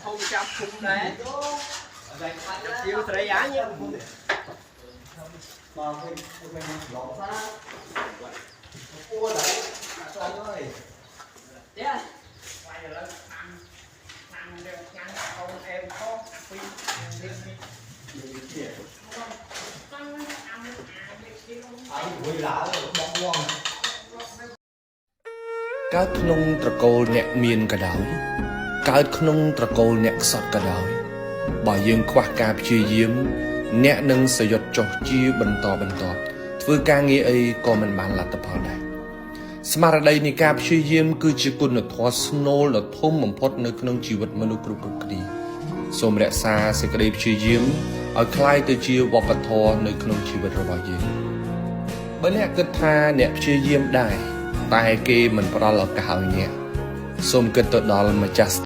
ធំចាប់ភូមិដែរជាវស្រីអញ មកវិញវិញឡងសាពួរដែរស្អីហើយ ទេវាយឥឡូវឆ្នាំឆ្នាំរៀងឆ្នាំកូនអែមខុសពីរៀងពី ជា ឆ្នាំអានេះទីនោះ អីរួយឡើបោះវង កើតក្នុងត្រកូលអ្នកមានក៏ដោយកើតក្នុងត្រកូលអ្នកខ្សត់ក៏ដោយបើយើងខ្វះការព្យាយាម អ្នកនឹងសយុទ្ធចុះជាបន្តបន្ទាប់ធ្វើការងារអីក៏មិនបានលទ្ធផលដែរស្មារតីនៃការព្យាយាមគឺជាគុណធម៌ស្នូលដ៏ធំបំផុតនៅក្នុងជីវិតមនុស្សគ្រប់ៗគ្នាសូមរក្សាសេចក្តីព្យាយាមឲ្យคล้ายទៅជាវប្បធម៌នៅក្នុងជីវិតរបស់យើង បើអ្នកគិតថាអ្នកព្យាយាមដែរតែគេមិនផ្ដល់ឱកាសឲ្យអ្នកសូមគិតទៅដល់ម្ចាស់